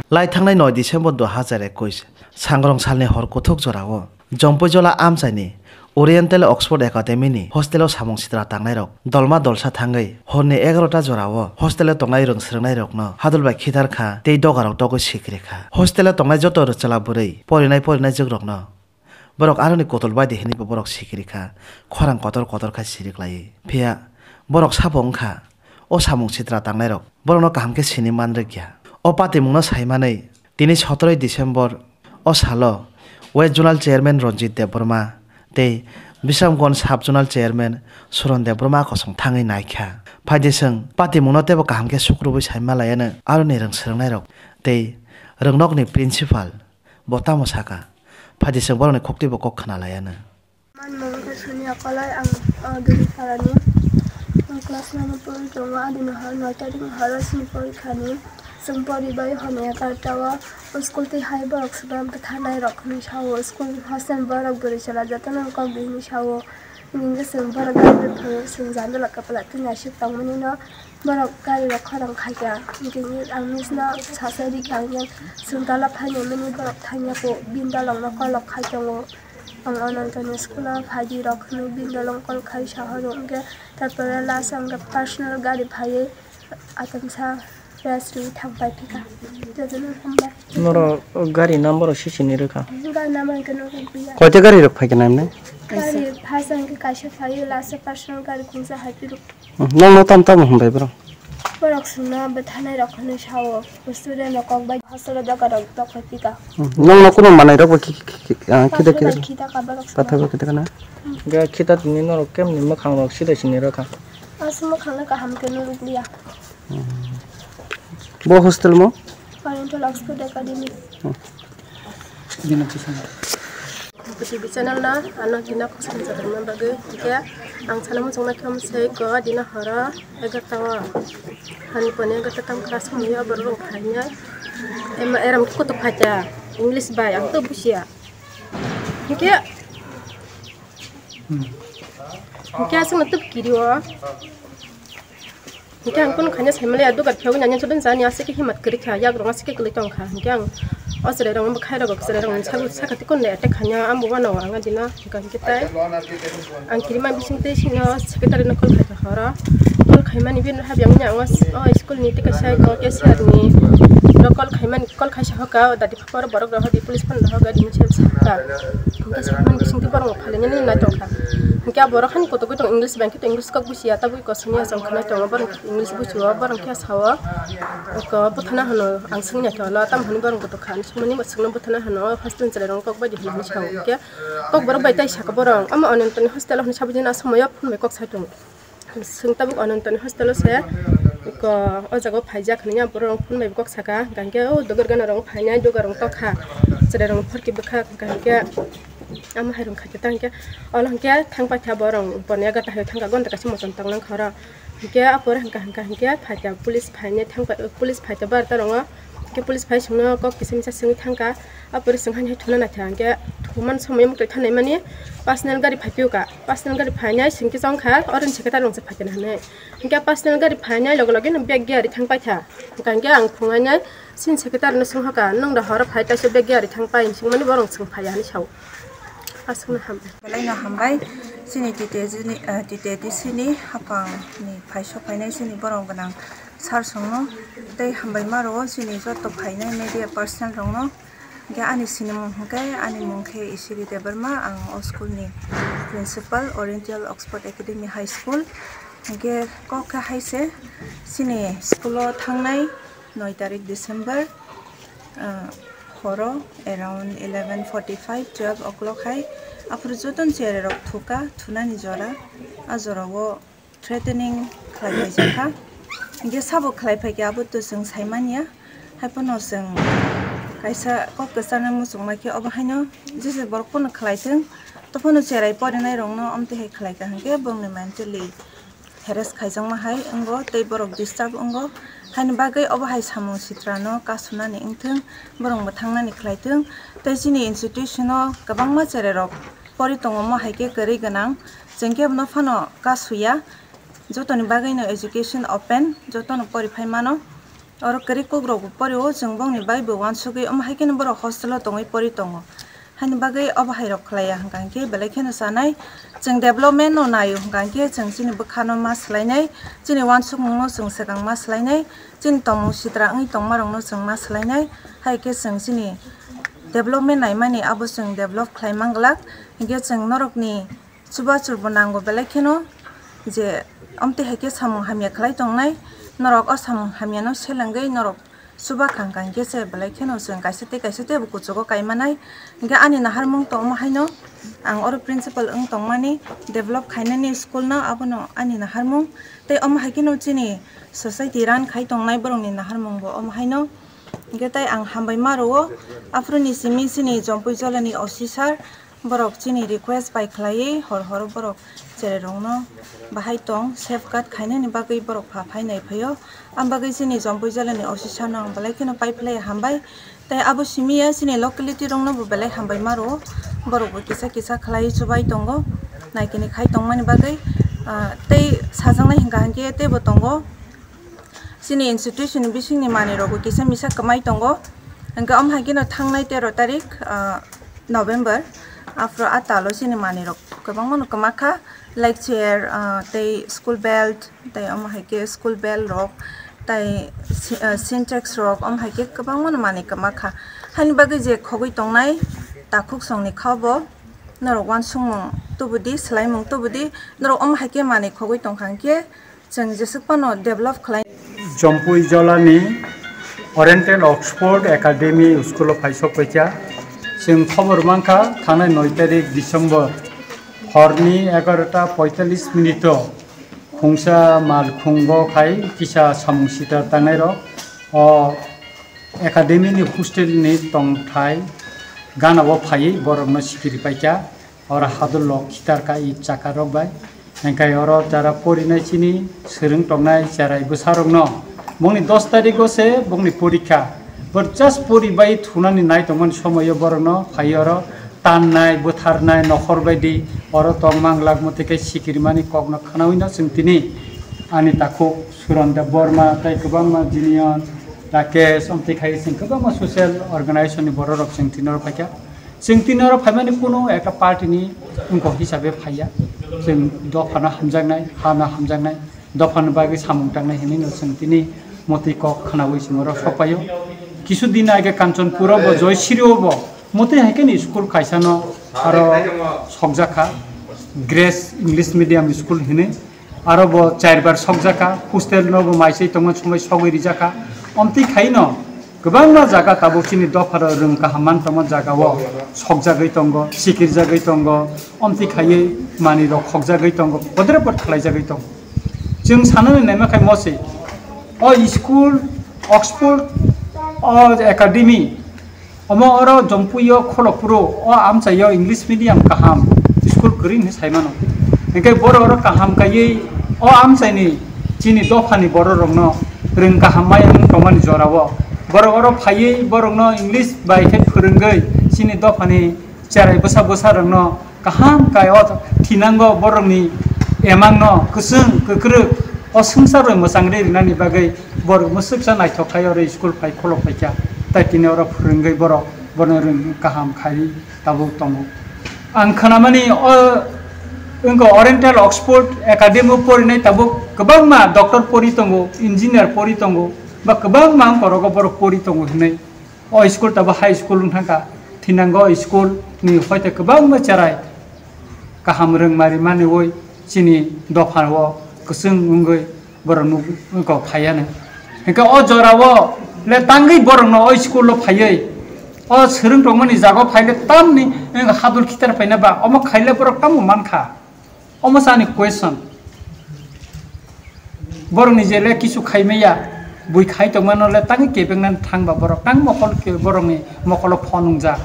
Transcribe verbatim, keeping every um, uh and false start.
Lai thangnai noi December dui hazar ekush, Sangrong salni hor kuthuk jorao Jompuijola amchaini Oriental Oxford Academy ni hostel o samung sitra tangnairok dolma dolsa thangwi horni egarota jorao hostel o tongnai rwng swrwngnairokno hadul bai khitar kha tei dogarok togwi sikri kha. Hostel o tongnai joto rwchwla bwrwi porinai porinai jwkrokno borok aroni kotol bai di hinwi bo borok sikiri kha, khorang kotor kotor kha siri klaiwi. Phiya borok sabo wng kha, o samung sitra tangnairok borokno kaham khe sini man rwkya. O patimungno saimanwi tini sotoroi December o salo West Zonal Chairman Ranjit Debbarma tei Bisramganj Sub Zonal Chairman Suron Debbarma kosong thangwi naikha. Phaidi chwng patimungno teibo kaham khe sukrubwi saima laiano aroni rwng swrwngnairok tei rwngnokni principal bo tamo saka? Phaidi chwng borokni khuktwibo kok khna laiano. Manmung khe Sonia Kolai, ang, ah, Duriparani. Ang class nine o pori tongo, adini hor noi tarikni horo chini porikhani. Chwng poribai hwnwi egarota o school twi hai borok swnam bwtharnai rok hwnwi sao, school hostel borok bwrwi chwla jotono kok di hwnwi sao. Hwnwi chwng borok gari rok thangwi chwng jandala kwpla twi naisik tongmani no. Borok gari rok khorang khaikha, hwnkhe ang misno sasairikha, hwnkhe chwng tola phainaimani borok thangya kho, bini dolongno kolok khai tongo. Ang Anantoni school-o phaidi rok hwnwi bini dolong call khai sahoro, hwnkhe tarpore last o hwnkhe personal gari phaiwi atamsa rest rwui thang pai phika. Jotono hambai. Norok gari number rok sisini rwkha? Gari number hwnkhe norok rwya. Koita gari rok phaikha naimne? Gari first hwnkhe kaisa phaiwi, last o personal gari khungsa hai phiruk. Hmm, nokno tamo tamo hwnbai bro? Borok chwngno bwtharnai rok hwnwi sao, student rok kok bai hostel o doga rok dokhoi pika. Hmm, nokno kuno manai rok bo ki, ki, ki, ah, kita Pathar kita bai kita ka borok chwngno. Pathar bai kita kana? Ga kita tini norok kemni mwkhang rok sida sini rok kha. Aswk mwkhang no kaham khe nuruk liya. Hmm. Bo hostel mo? Oriental Oxford Academy. Hmm. Bini kisa. Kuchi bi channel no ano dina khosong jaga ma bagwi, hwnkhe ang sana muchung naikha, mwsai ko dina horo egarta o, hani poni egarta tam kha, somoyo borok rok phainai. Ema eram kutuk phaikha English bai, ang to busia. Hwnkhe, hwnkhe aswk no tub kiri o. Hwnkhe ang kunu khaina saimanliya, dugar phiyogwi nanya chodon jani aswk khe himat kwrwi kha, yagrong aswk khe kwlwi tong kha. Hwnkhe ang o chwrairokno bwkhairok, chwrairokni saka, sakati kunu attack khaina, ang bo uanao ang dino hwnkha hwnkhe tai ang kirima bisingtwi sino secretary no call khaikha horo. Call khaimani bini habiyangni ang o school ni tei kaisa ko cashier ni no call khaimani, call khaisa hoka o dadi phaporo borok rok hodi police phone rok hodi hinwi sakha. Hwnkhe sakmani bisingtwi borok no phailainani nai tongkha. Hwnkhe a borok hani kotogwi tong English bai khe to English kok busia tabuk. Kosini asong khwnai tongo, borok English buchio, borok khe sao, ko bwthana hwno, ang swngya khe olo, tamo hwnwi borok kotor kha, swngmani bo swngno bwthana hwno, hostel chwrairok kok bai di hwnwi sao, hwnkhe kok borok bai tai saka borok, omo Anantoni hostel hwnwi sabwi dino, a somoyo phone bai kok sai tongo. Swng tabuk Anantoni hostel o se, ko o jaga o phaijak hwnwi, borok phone bai kok saka, hwnkhe o dogar gana rok phainai, dogar rok tokha, chwrairok phorki bwkha, hwnkhe amo hai rok khaikhe ta hwnkhe, olo hwnkhe thang paikha borok, poniya gata hai thangkha, gonta kaisa motom tanglang kha oro. Hwnkhe a pore hwnkha hwnkha hwnkhe phaikha police phainai thangpai, police phaikha barta rongo. Hwnkhe police phai chwngno kok kisa misa swngwi thangkha. A pore chwng haino thuna naikha, hwnkhe thuman somoio mwtwi thanai mani personal gari phaiphiyokha. Personal gari phainai chwngkhe chongkha, oro ni secretary rokse phaikha hinwi. Hwnkhe personal gari phainai loge loge no bag gari thang paikha. Hwnkha hwnkhe ang phungainai chini secretary no swngkha, "Nwng da horo phai kaisa bag gari thang pai?" Hinwi swngmani borok chwng phaiya hinwi sao. Aswkno hambai. Belai no hambai. Chini T T A C ni, eh, T T A D C ni haphang ni phaiso phainai chini borok gwnang sir songno tei hambai ma rwo chini joto phainai media person rokno. Hwnkhe ani sinimung hwnkhe ani mung khe Isiri Debbarma, ang o school ni principal, Oriental Oxford Academy High School. Hwnkhe kok khe hai se chini school o thangnai noi tarik December, ah, horo around eleven forty five, twelve o'clock hai aphuru jotono cherai rok thuka, thunani jora, a jora o threatening khlai phai jakha. Hwnkhe sabo khlai phai khe abo to chwng sai manya, hai phano chwng kaisa kok kwcharnai muchung ma khe obo haino jesa borok phano khlai thung, to phano cherai porinai rokno amtwi hai khlai kha hwnkhe bongni mentally harass khaijakma hai wngo tei borok disturb wngo. Haini bagwi obo hai samung sitra no kasunani wngthung, borok mwthangnani khlai thung tei chini institution o kwbangma cherai rok pori tongo, omo hai khe kwrwi gwnang, chwng khe bono phano kasuya. Jotoni bagwi no education open, jotono pori phai mano. Oro kwrwi kok rok bo pori o, chwng bongni bai bo uansugwi, omo hai kheno borok hostel o tongwi pori tongo. Haini bagwi obo hai rok khlai ya hwnkha hinkhe belai kheno chanai. Chwng development no nai o hwnkha hinkhe chwng chini bwkha no ma swlainai, chini uansukmung no chwng swkang ma swlainai, chini tongmung sitra wngwi tongma rok no chwng ma swlainai. Hai khe chwng chini development naimani abo chwng develop khlai man glak. Hinkhe chwng norok ni chubachu bo nango belai kheno je omtwi hai khe samung hamya khlai tongnai, norok o samung hamya no selengwi norok chuba khang khang khe se belai kheno chwng kaisa tei kaisa tei bo kuchugo kai manai. Hinkhe ani naharmung to omo haino ang oro principal wng tongmani, develop khainani school no, abono ani naharmung. Tei omo hai kheno chini society run khai tongnai borokni naharmung bo omo haino. Hinkhe tai ang hambai ma rwo, aphuru ni simi chini Jompui Jolani O C sir, borok chini request bai khlaiwi hor hor borok cherai rokno bahai tong safeguard khainani bagwi borok pha phai nai phaio. Am bagwi chini Jompui Jolani O C sir no ang belai kheno pai phlai hambai. Tei abo simi ya chini locality rokno bo belai hambai ma rwo, borok bo kisa kisa khlai chubai tongo, naikini khai tongmani bagwi. Ah, tei sajaknai hwnkha hinkhe teibo tongo. Chini institution ni bisingni manwi rokbo kisa misa kwmai tongo. Hwnkhe omo hai kheno thangnai tero tarik, ah, November, aphuru a talo chini manwi rok kwbangma no kwma kha, like chair, ah, tei school belt, tei omo hai khe school belt rok, tei si-, ah, Sintex rok, omo hai khe kwbangma no manwi kwma kha. Haini bagwi je khogwi tongnai takhuk songni kha bo norok uansukmung tubudi, swlaimung tubudi, norok omo hai khe manwi khogwi tongkha hinkhe, Chwng jeswk phano develop khlai. Jompui Jolani Oriental Oxford Academy School o phai sok paikha. Chwng khobor mankha, thangnai noi tarik December horni egarota poitallis minute o khungsa malkhungo khai kisa samung sita tangnai rok o academy ni hostel ni tongthai gana o phaiwi borok no sikiri paikha. Oro hadulok khitar ka i chaka rok bai. Hingkai oro jara porinai chini swrwng tongnai cherai bwsarokno bongni dos tariko se bongni porikha. Bo just pori bai thunani nai tongmani somoio borokno phai oro tannai, bwtharnai, nokhor bai di oro tong manglak mwtwi khe sikirimani kokno khwnawi no chwng tini ani takhuk Suran Debbarma tei kwbangma Jinion, Rakesh, omtwi khai chwng kwbangma social organization ni borok rok chwng tini oro phaikha. Chwng tini oro phaimani kunu ekta party ni wngkok hisabe phaiya. Chwng dophano hamjaknai, hano hamjaknai, dophani bagwi samung tangnai hinwi no chwng tini mwtwi kok khwnawi chwng oro sok paio. Kisu din age Kanchanpur o bo, Joysiri o bo mwtwi hai khe ni school kaisa no aro sokjakha, Grace English Medium School hinwi. Aro bo char bar sokjakha, hostel no bo maisai tongma somoi sogwi rijakha. Omtwi khaino kwbangma jaga tabuk chini dopharo rwng kaham man tongma jaga o sokjagwi tongo, sikirjagwi tongo, omtwi khaiwi manwi rok khokjagwi tongo, podre pod khlaijagwi tongo. Chwng sanani naima khai mosi o school, Oxford o academy, Omo oro Jompui o Kholopuro o amchai o English medium kaham school kwrwi hinwi sai mano. Hinkhe borok oro kaham kaiwi o amchaini chini dophani borok rokno rwng kaham maya wng tongmani jorao borok oro phaiwi borokno English bai khe phwrwngwi chini dophani cherai bwsa bwsa rokno kaham kai o thinango borokni emangno kwchwng kwkrwk o swngcharwi mwchangri rinani bagwi borok mwswksa naithok khai oro school phai khulok phaikha, tai tini oro phwrwngwi borok bono rwng kaham khai tabuk tongo. Ang khwnamani o wngkha Oriental Oxford Academy o porinai tabuk kwbangma doctor pori tongo, engineer pori tongo, ba kwbangma wngkha oro borok pori tongo hinwi. O school tabo high school wng thangkha, thinango o school ni hoite kwbangma cherai kaham rwngmari manwi chini dopha o kwchwng wngwi borok nuk wngkha phaiya nai. Hinkhe o jora o le tangwi borok no o school o phaiwi o swrwng tongmani jaga o phaile tamni wngkha hadul khitar phaina ba omo khaile borok tamo mankha. Omo sani question. Borokni je le kisu khai maya, bui khai tongmano le tangwi kebengna thangba borok tang mokol ke borokni mokolo phone wngjak.